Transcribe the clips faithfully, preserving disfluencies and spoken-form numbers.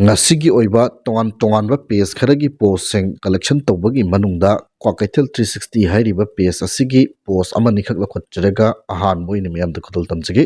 ꯉꯁꯤꯒꯤ ꯑꯣꯏꯕ ꯇꯣꯉꯥꯟ ꯇꯣꯉꯥꯟꯕ ꯄꯦꯖ ꯈꯔꯒꯤ ꯄꯣꯁꯁꯤꯡ ꯀꯂꯦꯛꯁꯟ ꯇꯧꯕꯒꯤ ꯃꯅꯨꯡꯗ ꯀ꯭ꯋꯥꯀꯩꯊꯦꯜ ꯊ꯭ꯔꯤ ꯁꯤꯛꯁꯇꯤ ꯍꯥꯏꯔꯤꯕ ꯄꯦꯖ ꯑꯁꯤꯒꯤ ꯄꯣꯁ ꯑꯃꯅꯤꯈꯛ ꯂꯧꯈꯠꯆꯔꯒ ꯑꯍꯥꯟꯕ ꯑꯣꯏꯅ ꯃꯤꯌꯥꯝꯗ ꯈꯨꯗꯣꯜ ꯇꯝꯖꯒꯦ꯫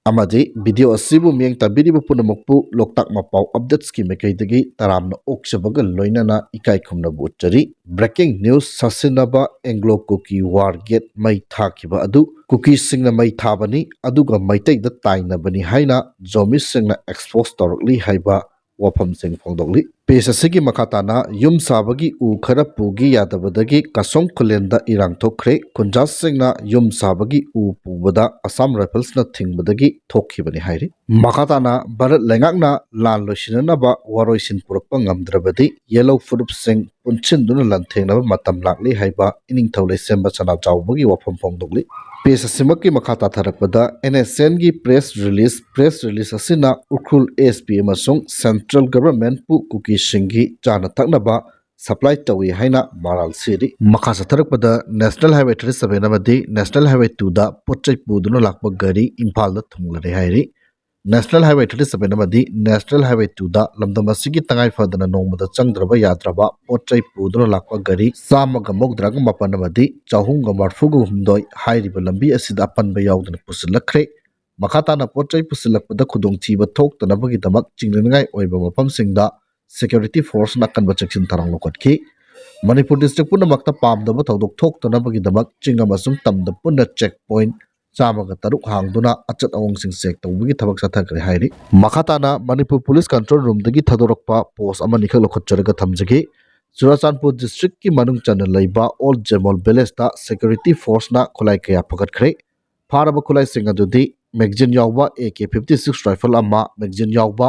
ꯑꯃꯗꯤ ꯚꯤꯗꯤꯑꯣ ꯑꯁꯤꯕꯨ ꯃꯤꯠꯌꯦꯡ ꯇꯥꯕꯤꯔꯤꯕ ꯄꯨꯝꯅꯃꯛꯄꯨ ꯂꯣꯛꯇꯥꯛ ꯃꯄꯥꯎ ꯑꯞꯗꯦꯠꯁꯀꯤ ꯃꯥꯏꯀꯩꯗꯒꯤ ꯇꯔꯥꯝꯅ ꯑꯣꯛꯆꯕꯒ ꯂꯣꯏꯅꯅ ꯏꯀꯥꯏ ꯈꯨꯝꯅꯕ ꯎꯠꯆꯔꯤ꯫ Breaking news: ꯁꯥꯁꯤꯟꯅꯕ ꯑꯦꯡꯒ꯭ꯂꯣ ꯀꯨꯀꯤ ꯋꯥꯔ ꯒꯦꯠ ꯃꯩ ꯊꯥꯈꯤꯕ ꯑꯗꯨ ꯀꯨꯀꯤꯁꯤꯡꯅ ꯃꯩ ꯊꯥꯕꯅꯤ, ꯑꯗꯨꯒ ꯃꯩꯇꯩꯗ ꯇꯥꯏꯅꯕꯅꯤ ꯍꯥꯏꯅ ꯖꯣꯃꯤꯁꯁꯤꯡꯅ ꯑꯦꯛꯁꯄꯣꯖ ꯇꯧꯔꯛꯂꯤ ꯍꯥꯏꯕ ꯋꯥꯐꯝꯁꯤꯡ ꯐꯣꯡꯗꯣꯛꯂꯤ꯫ ꯄꯦꯖ ꯑꯁꯤꯒꯤ ꯃꯈꯥ ꯇꯥꯅ ꯌꯨꯝ ꯁꯥꯕꯒꯤ ꯎ ꯈꯔ ꯄꯨꯒꯦ ꯌꯥꯗꯕꯗꯒꯤ ꯀꯁꯣꯡ ꯈꯨꯂꯦꯟꯗ ꯏꯔꯥꯡ ꯊꯣꯛꯈ꯭ꯔꯦ꯫ ꯈꯨꯟꯖꯥꯁꯤꯡꯅ ꯌꯨꯝ ꯁꯥꯕꯒꯤ ꯎ ꯄꯨꯕꯗ ꯑꯁꯥꯝ ꯔꯥꯏꯐꯜꯁꯅ ꯊꯤꯡꯕꯗꯒꯤ ꯊꯣꯛꯈꯤꯕꯅꯤ ꯍꯥꯏꯔꯤ꯫ ꯃꯈꯥ ꯇꯥꯅ ꯚꯥꯔꯠ ꯂꯩꯉꯥꯛꯅ ꯂꯥꯟ ꯂꯣꯏꯁꯤꯟꯅꯅꯕ ꯋꯥꯔꯣꯏꯁꯤꯟ ꯄꯨꯔꯛꯄ ꯉꯝꯗ꯭ꯔꯕꯗꯤ ꯌꯦꯜꯂꯧ ꯐꯨꯔꯨꯞꯁꯤꯡ ꯄꯨꯟꯁꯤꯟꯗꯨꯅ ꯂꯥꯟꯊꯦꯡꯅꯕ ꯃꯇꯝ ꯂꯥꯛꯂꯤ ꯍꯥꯏꯕ ꯏꯅꯤꯡꯊꯧ ꯂꯩꯁꯦꯝꯕ ꯁꯅꯥꯖꯥꯎꯕꯒꯤ ꯋꯥꯐꯝ ꯐꯣꯡꯗꯣꯛꯂꯤ꯫ ꯄꯦꯖ ꯑꯁꯤꯃꯛꯀꯤ ꯃꯈꯥ ꯇꯥꯊꯔꯛꯄꯗ ꯑꯦꯟ ꯑꯦꯁ ꯑꯦꯟꯒꯤ ꯄ꯭ꯔꯦꯁ ꯔꯤꯂꯤꯖ꯫ ꯄ꯭ꯔꯦꯁ ꯔꯤꯂꯤꯖ ꯑꯁꯤꯅ ꯎꯈ꯭ꯔꯨꯜ ꯑꯦꯁ ꯄꯤ ꯑꯃꯁꯨꯡ ꯁꯦꯟꯇ꯭ꯔꯦꯜ ꯒꯚꯔꯟꯃꯦꯟꯠꯄꯨ ꯀꯨꯀꯤꯁꯤꯡꯒꯤ ꯆꯥꯅ ꯊꯛꯅꯕ ꯁꯄ꯭ꯂꯥꯏ ꯇꯧꯏ ꯍꯥꯏꯅ ꯃꯔꯥꯜ ꯁꯤꯔꯤ꯫ ꯃꯈꯥ ꯆꯠꯊꯔꯛꯄꯗ ꯅꯦꯁꯅꯦꯜ ꯍꯥꯏꯋꯦ ꯊꯥꯔꯇꯤ ꯁꯚꯦꯟ ꯑꯃꯗꯤ ꯅꯦꯁꯅꯦꯜ ꯍꯥꯏꯋꯦ ꯇꯨꯗ ꯄꯣꯠ ꯆꯩ ꯄꯨꯗꯨꯅ ꯂꯥꯛꯄ ꯒꯥꯔꯤ ꯏꯝꯐꯥꯜꯗ ꯊꯨꯡꯂꯔꯦ ꯍꯥꯏꯔꯤ꯫ ꯅꯦꯁꯅꯦꯜ ꯍꯥꯏꯋꯦ ꯊꯥꯔꯇꯤ ꯁꯚꯦꯟ ꯑꯃꯗꯤ ꯅꯦꯁꯅꯦꯜ ꯍꯥꯏꯋꯦ ꯇꯨꯗ ꯂꯝꯗꯝ ꯑꯁꯤꯒꯤ ꯇꯉꯥꯏ ꯐꯗꯅ ꯅꯣꯡꯃꯗ ꯆꯪꯗ꯭ꯔꯕ ꯌꯥꯗ꯭ꯔꯕ ꯄꯣꯠ ꯆꯩ ꯄꯨꯗꯨꯅ ꯂꯥꯛꯄ ꯒꯥꯔꯤ ꯆꯥꯝꯃꯒ ꯃꯧꯗ꯭ꯔꯥꯒ ꯃꯥꯄꯟ ꯑꯃꯗꯤ ꯆꯍꯨꯝꯒ ꯃꯔꯐꯨꯒ ꯍꯨꯝꯗꯣꯏ ꯍꯥꯏꯔꯤꯕ ꯂꯝꯕꯤ ꯑꯁꯤꯗ ꯑꯄꯟꯕ ꯌꯥꯎꯗꯅ ꯄꯨꯁꯤꯜꯂꯛꯈ꯭ꯔꯦ꯫ ꯃꯈꯥ ꯇꯥꯅ ꯄꯣꯠ ꯆꯩ ꯄꯨꯁꯤꯜꯂꯛꯄꯗ ꯈꯨꯗꯣꯡꯊꯤꯕ ꯊꯣꯛꯇꯅꯕꯒꯤꯗꯃꯛ ꯆꯤꯡꯅꯅꯤꯡꯉꯥꯏ ꯑꯣꯏꯕ ꯃꯐꯝꯁꯤꯡꯗ ꯁꯦꯀ꯭ꯌꯨꯔꯤꯇꯤ ꯐꯣꯔꯁꯅ ꯑꯀꯟꯕ ꯆꯦꯛꯁꯤꯟ ꯊꯧꯔꯥꯡ ꯂꯧꯈꯠꯈꯤ꯫ ꯃꯅꯤꯄꯨꯔ ꯗꯤꯁꯇ꯭ꯔꯤꯛ ꯄꯨꯝꯅꯃꯛꯇ ꯄꯥꯝꯗꯕ ꯊꯧꯗꯣꯛ ꯊꯣꯛꯇꯅꯕꯒꯤꯗꯃꯛ ꯆꯤꯡ ꯑꯃꯁꯨꯡ ꯇꯝꯗ ꯄꯨꯟꯅ ꯆꯦꯛ ꯄꯣꯏꯟꯠ ꯆꯥꯝꯃꯒ ꯇꯔꯨꯛ ꯍꯥꯡꯗꯨꯅ ꯑꯆꯠ ꯑꯋꯣꯡꯁꯤꯡ ꯆꯦꯛ ꯇꯧꯕꯒꯤ ꯊꯕꯛ ꯆꯠꯊꯈ꯭ꯔꯦ ꯍꯥꯏꯔꯤ꯫ ꯃꯈꯥ ꯇꯥꯅ ꯃꯅꯤꯄꯨꯔ ꯄꯨꯂꯤꯁ ꯀꯟꯇ꯭ꯔꯣꯜ ꯔꯨꯝꯗꯒꯤ ꯊꯥꯗꯣꯔꯛꯄ ꯄꯣꯁ ꯑꯃꯅꯤꯈꯛ ꯂꯧꯈꯠꯆꯔꯒ ꯊꯝꯖꯒꯦ꯫ ꯆꯨꯔꯥꯆꯥꯟꯄꯨꯔ ꯗꯤꯁꯇ꯭ꯔꯤꯛꯀꯤ ꯃꯅꯨꯡ ꯆꯟꯅ ꯂꯩꯕ ꯑꯣꯜ ꯖꯦꯃꯣꯜ ꯚꯤꯂꯦꯖꯇ ꯁꯦꯀ꯭ꯌꯨꯔꯤꯇꯤ ꯐꯣꯔꯁꯅ ꯈꯨꯠꯂꯥꯏ ꯀꯌꯥ ꯐꯒꯠꯈ꯭ꯔꯦ꯫ ꯐꯥꯔꯕ ꯈꯨꯠꯂꯥꯏꯁꯤꯡ ꯑꯗꯨꯗꯤ ꯃꯦꯒꯖꯤꯟ ꯌꯥꯎꯕ A K fifty six rifle ꯑꯃ, ꯃꯦꯒꯖꯤꯟ ꯌꯥꯎꯕ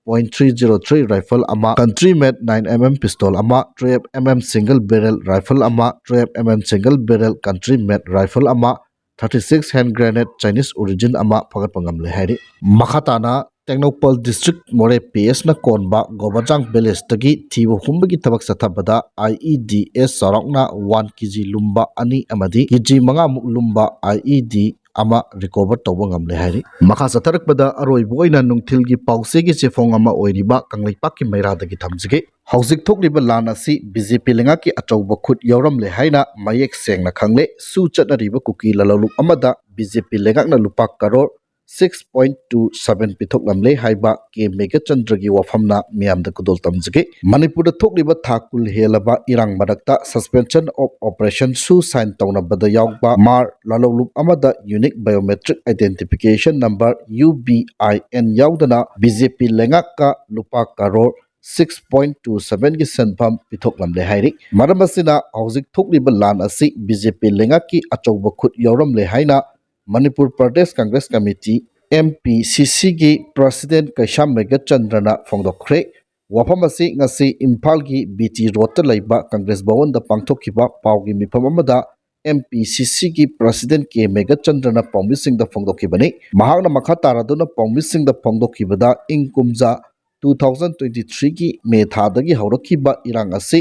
point three zero three rifle ꯑꯃ, country made nine M M pistol ꯑꯃ, twelve M M single barrel rifle ꯑꯃ, twelve M M single barrel country made rifle ꯑꯃ, thirty six hand grenade Chinese origin ꯑꯃ ꯐꯒꯠꯄ ꯉꯝꯂꯦ ꯍꯥꯏꯔꯤ꯫ ꯃꯈꯥ ꯇꯥꯅ ꯇꯦꯡꯅꯧꯄꯜ ꯗꯤꯁꯇ꯭ꯔꯤꯛ ꯃꯣꯔꯦ ꯄꯤ ꯑꯦꯁꯅ ꯀꯣꯟꯕ ꯒꯣꯕꯔꯖꯥꯡ ꯚꯤꯂꯦꯖꯇꯒꯤ ꯊꯤꯕ ꯍꯨꯝꯕꯒꯤ ꯊꯕꯛ ꯆꯠꯊꯕꯗ ꯑꯥꯏ ꯏ ꯗꯤ ꯑꯦꯁ ꯆꯥꯎꯔꯥꯛꯅ ꯋꯥꯟ ꯀꯦ ꯖꯤ ꯂꯨꯝꯕ ꯑꯅꯤ ꯑꯃꯗꯤ ꯀꯦ ꯖꯤ ꯃꯉꯥꯃꯨꯛ ꯂꯨꯝꯕ ꯑꯥꯏ ꯏ ꯗꯤ ꯑꯃ ꯔꯤꯀꯣꯚꯔ ꯇꯧꯕ ꯉꯝꯂꯦ ꯍꯥꯏꯔꯤ꯫ ꯃꯈꯥ ꯆꯠꯊꯔꯛꯄꯗ ꯑꯔꯣꯏꯕ ꯑꯣꯏꯅ ꯅꯨꯡꯊꯤꯜꯒꯤ ꯄꯥꯎꯆꯦꯒꯤ ꯆꯦꯐꯣꯡ ꯑꯃ ꯑꯣꯏꯔꯤꯕ ꯀꯪꯂꯩꯄꯥꯛꯀꯤ ꯃꯩꯔꯥꯗꯒꯤ ꯊꯝꯖꯒꯦ꯫ ꯍꯧꯖꯤꯛ ꯊꯣꯛꯂꯤꯕ ꯂꯥꯟ ꯑꯁꯤ ꯕꯤ ꯖꯦ ꯄꯤ ꯂꯩꯉꯥꯛꯀꯤ ꯑꯆꯧꯕ ꯈꯨꯠ ꯌꯥꯎꯔꯝꯂꯦ ꯍꯥꯏꯅ ꯃꯌꯦꯛ ꯁꯦꯡꯅ ꯈꯪꯂꯦ꯫ ꯁꯨ ꯆꯠꯅꯔꯤꯕ ꯀꯨꯀꯤ ꯂꯂꯣꯟꯂꯨꯞ ꯑꯃꯗ ꯕꯤ ꯖꯦ ꯄꯤ ꯂꯩꯉꯥꯛꯅ ꯂꯨꯄꯥ crore six point two seven ꯄꯤꯊꯣꯛꯂꯝꯂꯦ ꯍꯥꯏꯕ ꯀꯦ ꯃꯦꯘꯆꯟꯗ꯭ꯔꯒꯤ ꯋꯥꯐꯝꯅ ꯃꯤꯌꯥꯝꯗ ꯈꯨꯗꯣꯜ ꯇꯝꯖꯒꯦ꯫ ꯃꯅꯤꯄꯨꯔꯗ ꯊꯣꯛꯂꯤꯕ ꯊꯥ ꯀꯨꯟ ꯍꯦꯜꯂꯕ ꯏꯔꯥꯡ ꯃꯔꯛꯇ suspension of operation ꯁꯨ ꯁꯥꯏꯟ ꯇꯧꯅꯕꯗ ꯌꯥꯎꯕ ꯃꯥꯔ ꯂꯂꯣꯟꯂꯨꯞ ꯑꯃꯗ unique biometric identification number, U B I N, ꯌꯥꯎꯗꯅ ꯕꯤ ꯖꯦ ꯄꯤ ꯂꯩꯉꯥꯛꯀ ꯂꯨꯄꯥ ꯀꯔꯣꯔ ꯁꯤꯛꯁ ꯄꯣꯏꯟꯠ ꯇꯨ ꯁꯚꯦꯟꯒꯤ ꯁꯦꯟꯐꯝ ꯄꯤꯊꯣꯛꯂꯝꯂꯦ ꯍꯥꯏꯔꯤ꯫ ꯃꯔꯝ ꯑꯁꯤꯅ ꯍꯧꯖꯤꯛ ꯊꯣꯛꯂꯤꯕ ꯂꯥꯟ ꯑꯁꯤ ꯕꯤ ꯖꯦ ꯄꯤ ꯂꯩꯉꯥꯛꯀꯤ ꯑꯆꯧꯕ ꯈꯨꯠ ꯌꯥꯎꯔꯝꯂꯦ ꯍꯥꯏꯅ Manipur Pradesh Congress committee, M P ꯁꯤ ꯁꯤꯒꯤ ꯄ꯭ꯔꯁꯤꯗꯦꯟꯠ ꯀꯩꯁꯥꯝ ꯃꯦꯘꯆꯟꯗ꯭ꯔꯅ ꯐꯣꯡꯗꯣꯛꯈ꯭ꯔꯦ꯫ ꯋꯥꯐꯝ ꯑꯁꯤ ꯉꯁꯤ ꯏꯝꯐꯥꯜꯒꯤ ꯕꯤ ꯇꯤ ꯔꯣꯗꯇ ꯂꯩꯕ ꯀꯪꯒ꯭ꯔꯦꯁ ꯚꯋꯟꯗ ꯄꯥꯡꯊꯣꯛꯈꯤꯕ ꯄꯥꯎꯒꯤ ꯃꯤꯐꯝ ꯑꯃꯗ ꯑꯦꯝ ꯄꯤ ꯁꯤ ꯁꯤꯒꯤ ꯄ꯭ꯔꯁꯤꯗꯦꯟꯠ ꯀꯦ ꯃꯦꯘꯆꯟꯗ꯭ꯔꯅ ꯄꯥꯎꯃꯤꯁꯤꯡꯗ ꯐꯣꯡꯗꯣꯛꯈꯤꯕꯅꯤ꯫ ꯃꯍꯥꯛꯅ ꯃꯈꯥ ꯇꯥꯔꯗꯨꯅ ꯄꯥꯎꯃꯤꯁꯤꯡꯗ ꯐꯣꯡꯗꯣꯛꯈꯤꯕꯗ, ꯏꯪ ꯀꯨꯝꯖꯥ ꯇꯨ ꯊꯥꯎꯖꯟ ꯇ꯭ꯋꯦꯟꯇꯤ ꯊ꯭ꯔꯤꯒꯤ ꯃꯦ ꯊꯥꯗꯒꯤ ꯍꯧꯔꯛꯈꯤꯕ ꯏꯔꯥꯡ ꯑꯁꯤ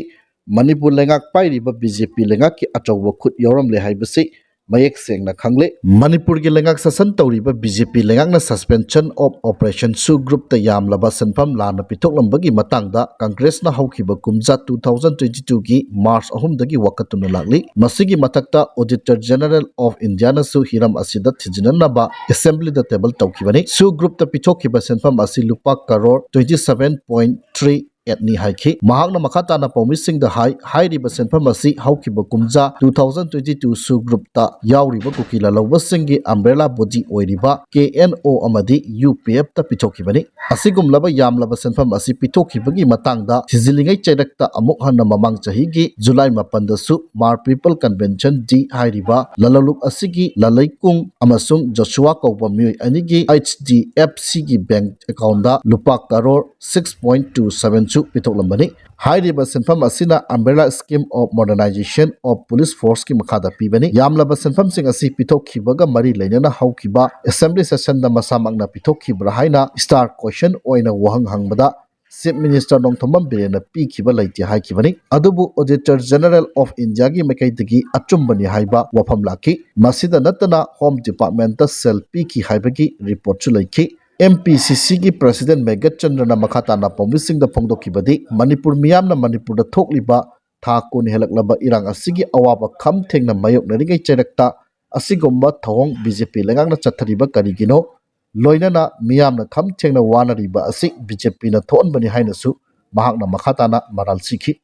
ꯃꯅꯤꯄꯨꯔ ꯂꯩꯉꯥꯛ ꯄꯥꯏꯔꯤꯕ ꯕꯤ ꯖꯦ ꯄꯤ ꯂꯩꯉꯥꯛꯀꯤ ꯑꯆꯧꯕ ꯈꯨꯠ ꯌꯥꯎꯔꯝꯂꯦ ꯍꯥꯏꯕꯁꯤ ꯃꯌꯦꯛ ꯁꯦꯡꯅ ꯈꯪꯂꯦ꯫ ꯃꯅꯤꯄꯨꯔꯒꯤ ꯂꯩꯉꯥꯛ ꯁꯥꯁꯟ ꯇꯧꯔꯤꯕ ꯕꯤ ꯖꯦ ꯄꯤ ꯂꯩꯉꯥꯛꯅ suspension of operation ꯁꯨ ꯒ꯭ꯔꯨꯞꯇ ꯌꯥꯝꯂꯕ ꯁꯦꯟꯐꯝ ꯂꯥꯟꯅ ꯄꯤꯊꯣꯛꯂꯝꯕꯒꯤ ꯃꯇꯥꯡꯗ ꯀꯪꯒ꯭ꯔꯦꯁꯅ ꯍꯧꯈꯤꯕ ꯀꯨꯝꯖꯥ ꯇꯨ ꯊꯥꯎꯖꯟ ꯇ꯭ꯋꯦꯟꯇꯤ ꯇꯨꯒꯤ ꯃꯥꯔꯆ ꯑꯍꯨꯝꯗꯒꯤ ꯋꯥꯀꯠꯇꯨꯅ ꯂꯥꯛꯂꯤ꯫ ꯃꯁꯤꯒꯤ ꯃꯊꯛꯇ Auditor General of Indiaꯅꯁꯨ ꯍꯤꯔꯝ ꯑꯁꯤꯗ ꯊꯤꯖꯤꯟꯅꯅꯕ ꯑꯦꯁꯦꯝꯕ꯭ꯂꯤꯗ ꯇꯦꯕꯜ ꯇꯧꯈꯤꯕꯅꯤ꯫ ꯁꯨ ꯒ꯭ꯔꯨꯞꯇ ꯄꯤꯊꯣꯛꯈꯤꯕ ꯁꯦꯟꯐꯝ ꯑꯁꯤ ꯂꯨꯄꯥ crore twenty seven point three ꯑꯦꯠꯅꯤ ꯍꯥꯏꯈꯤ꯫ ꯃꯍꯥꯛꯅ ꯃꯈꯥ ꯇꯥꯅ ꯄꯥꯎꯃꯤꯁꯤꯡꯗ ꯍꯥꯏ, ꯍꯥꯏꯔꯤꯕ ꯁꯦꯟꯐꯝ ꯑꯁꯤ ꯍꯧꯈꯤꯕ ꯀꯨꯝꯖꯥ ꯇꯨ ꯊꯥꯎꯖꯟ ꯇ꯭ꯋꯦꯟꯇꯤ ꯇꯨ ꯁꯨ ꯒ꯭ꯔꯨꯞꯇ ꯌꯥꯎꯔꯤꯕ ꯀꯨꯀꯤ ꯂꯂꯧꯕꯁꯤꯡꯒꯤ umbrella body ꯑꯣꯏꯔꯤꯕ ꯀꯦ ꯑꯦꯟ ꯑꯣ ꯑꯃꯗꯤ ꯌꯨ ꯄꯤ ꯑꯦꯐꯇ ꯄꯤꯊꯣꯛꯈꯤꯕꯅꯤ꯫ ꯑꯁꯤꯒꯨꯝꯂꯕ ꯌꯥꯝꯂꯕ ꯁꯦꯟꯐꯝ ꯑꯁꯤ ꯄꯤꯊꯣꯛꯈꯤꯕꯒꯤ ꯃꯇꯥꯡꯗ ꯊꯤꯖꯤꯜꯂꯤꯉꯩ ꯆꯩꯔꯛꯇ ꯑꯃꯨꯛ ꯍꯟꯅ ꯃꯃꯥꯡ ꯆꯍꯤꯒꯤ ꯖꯨꯂꯥꯏ ꯃꯥꯄꯟꯗꯁꯨ ꯃꯥꯔ ꯄꯤꯄꯜ ꯀꯟꯚꯦꯟꯁꯟ ꯗꯤ ꯍꯥꯏꯔꯤꯕ ꯂꯂꯧꯂꯨꯞ ꯑꯁꯤꯒꯤ ꯂꯂꯩꯀꯨꯡ ꯑꯃꯁꯨꯡ ꯖꯣꯁꯨꯋꯥ ꯀꯧꯕ ꯃꯤꯑꯣꯏ ꯑꯅꯤꯒꯤ ꯑꯩꯆ ꯗꯤ ꯑꯦꯐ ꯁꯤꯒꯤ ꯕꯦꯡꯛ ꯑꯦꯀꯥꯎꯟꯗ ꯂꯨꯄꯥ ꯀꯔꯣꯔ ꯁꯤꯛꯁ ꯄꯣꯏꯟꯠ ꯇꯨ ꯁꯚꯦꯟꯁꯨ ꯄꯤꯊꯣꯛꯂꯝꯕꯅꯤ꯫ ꯍꯥꯏꯔꯤꯕ ꯁꯦꯟꯐꯝ ꯑꯁꯤꯅ Umbrella Scheme of Modernization of Police Forceꯀꯤ ꯃꯈꯥꯗ ꯄꯤꯕꯅꯤ꯫ ꯌꯥꯝꯂꯕ ꯁꯦꯟꯐꯝꯁꯤꯡ ꯑꯁꯤ ꯄꯤꯊꯣꯛꯈꯤꯕꯒ ꯃꯔꯤ ꯂꯩꯅꯅ ꯍꯧꯈꯤꯕ ꯑꯦꯁꯦꯝꯕ꯭ꯂꯤ ꯁꯦꯁꯟꯗ ꯃꯁꯥꯃꯛꯅ ꯄꯤꯊꯣꯛꯈꯤꯕ꯭ꯔꯥ ꯍꯥꯏꯅ star question ꯑꯣꯏꯅ ꯋꯥꯍꯪ ꯍꯪꯕꯗ Chief Minister ꯅꯣꯡꯊꯣꯝꯕꯝ ꯕꯤꯔꯦꯟꯅ ꯄꯤꯈꯤꯕ ꯂꯩꯇꯦ ꯍꯥꯏꯈꯤꯕꯅꯤ꯫ ꯑꯗꯨꯕꯨ Auditor General of Indiaꯒꯤ ꯃꯥꯏꯀꯩꯗꯒꯤ ꯑꯆꯨꯝꯕꯅꯤ ꯍꯥꯏꯕ ꯋꯥꯐꯝ ꯂꯥꯛꯈꯤ꯫ ꯃꯁꯤꯗ ꯅꯠꯇꯅ Home Departmentꯇ ꯁꯦꯜ ꯄꯤꯈꯤ ꯍꯥꯏꯕꯒꯤ ꯔꯤꯄꯣꯔꯠꯁꯨ ꯂꯩꯈꯤ꯫ MPCCꯒꯤ President ꯃꯦꯘꯆꯟꯗ꯭ꯔꯅ ꯃꯈꯥ ꯇꯥꯅ ꯄꯥꯎꯃꯤꯁꯤꯡꯗ ꯐꯣꯡꯗꯣꯛꯈꯤꯕꯗꯤ, ꯃꯅꯤꯄꯨꯔ ꯃꯤꯌꯥꯝꯅ ꯃꯅꯤꯄꯨꯔꯗ ꯊꯣꯛꯂꯤꯕ ꯊꯥ ꯀꯨꯟ ꯍꯦꯜꯂꯛꯂꯕ ꯏꯔꯥꯡ ꯑꯁꯤꯒꯤ ꯑꯋꯥꯕ ꯈꯝ ꯊꯦꯡꯅ ꯃꯥꯌꯣꯛꯅꯔꯤꯉꯩ ꯆꯩꯔꯛꯇ ꯑꯁꯤꯒꯨꯝꯕ ꯊꯧꯑꯣꯡ BJP ꯂꯩꯉꯥꯛꯅ ꯆꯠꯊꯔꯤꯕ ꯀꯔꯤꯒꯤꯅꯣ? ꯂꯣꯏꯅꯅ ꯃꯤꯌꯥꯝꯅ ꯈꯝ ꯊꯦꯡꯅ ꯋꯥꯅꯔꯤꯕ ꯑꯁꯤ BJPꯅ ꯊꯣꯛꯍꯟꯕꯅꯤ ꯍꯥꯏꯅꯁꯨ ꯃꯍꯥꯛꯅ ꯃꯈꯥ ꯇꯥꯅ ꯃꯔꯥꯜ ꯁꯤꯈꯤ꯫